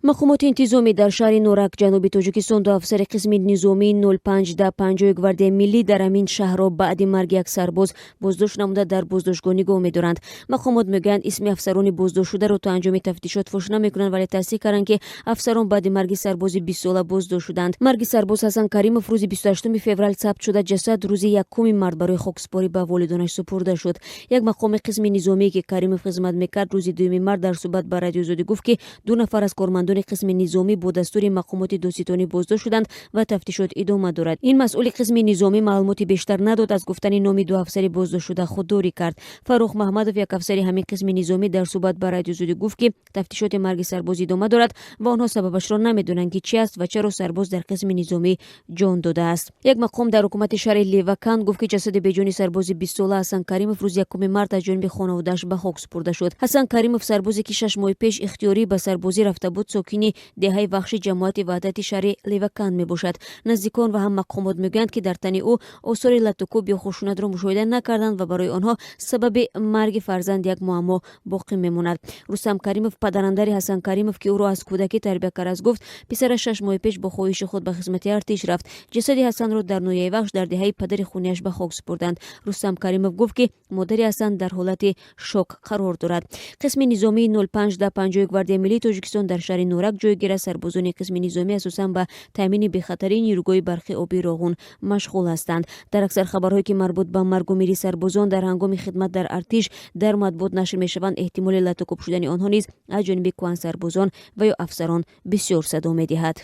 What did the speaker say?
Мақомоти интизомӣ дар шаҳри Норак, ҷануби Тоҷикистон, ду афсари қисми низомии 05 10 50 Гвардияи миллӣ дар ҳамин шаҳрро баъди марги як сарбоз боздошт намуда, дар боздоштгоҳ нигоҳ медоранд. Мақомот мегӯянд, исми афсарони боздоштшударо то анҷоми тафтишот фош намекунанд, вале тасдиқ карданд, ки афсарон баъди марги сарбози 20-сола боздошт шуданд. Марги сарбоз Ҳасан Каримов рӯзи 28 феврал сабт шуда, ҷасад рӯзи 1 март барои хоксупорӣ ба волидонаш супурда шуд. Як мақоми қисми низомие, ки Каримов хизмат мекард, рӯзи 2 март дар суҳбат ба Радиои Озодӣ гуфт, ки ду нафар аз кормандони қисми низомӣ бо дастури мақомоти додситонӣ боздошт шуданд ва тафтишот идома дорад. Ин масъули қисми низомӣ маълумоти бештар надод, аз гуфтани номи ду афсари боздоштшуда худдорӣ кард. Фаррух Маҳмадов, як афсари ҳамин қисми низомӣ, дар суҳбат ба Радиои Озодӣ гуфт, ки тафтишоти марги сарбоз идома дорад ва онҳо сабабашро намедонанд, ки чи аст ва чаро сарбоз дар қисми низомӣ ҷон додааст. Як мақом дар ҳукумати шаҳри Леваканд гуфт, ки ҷасади беҷони сарбози 20-сола Ҳасан Каримов рӯзи 1 март аз ҷониби хонаводааш ба хок супурда шуд. Ҳасан Каримов, сарбозе ки 6 моҳи пеш ихтиёрӣ ба сарбозӣ рафта буд, сокини деҳаи Вахши ҷамоати Ваҳдати шаҳри Леваканд мебошад. Наздикон ва ҳам мақомот мегӯянд, ки дар тани ӯ осори латтукӯб ё хушунатро мушоҳида накарданд ва барои онҳо сабаби марги фарзанд як муаммо боқӣ мемонад. Рустам Каримов, падарандари Ҳасан Каримов, ки ӯро аз кӯдакӣ тарбия кардааст, гуфт, писараш 6 моҳи пеш бо хоҳиши худ ба хизмати артиш рафт. Ҷасади Ҳасанро дар ноҳияи Вахш, дар деҳаи падари хунияш ба хок супурданд. Рустам Каримов гуфт, ки модари Ҳасан дар ҳолати шок қарор дорад. Қисми низомии 05 10 50 Гвардияи миллии Тоҷикистон дар шаҳри Норак ҷойгир аст. Сарбозони қисми низомӣ асосан ба таъмини бехатарии нерӯгоҳи барқи обии Роғун машғул ҳастанд. Дар аксар хабарҳое, ки марбут ба маргу мири сарбозон дар ҳангоми хидмат дар артиш дар матбуот нашр мешаванд, эҳтимоли латтукӯб шудани онҳо низ аз ҷониби кӯҳансарбозон ва ё афсарон бисёр садо медиҳад.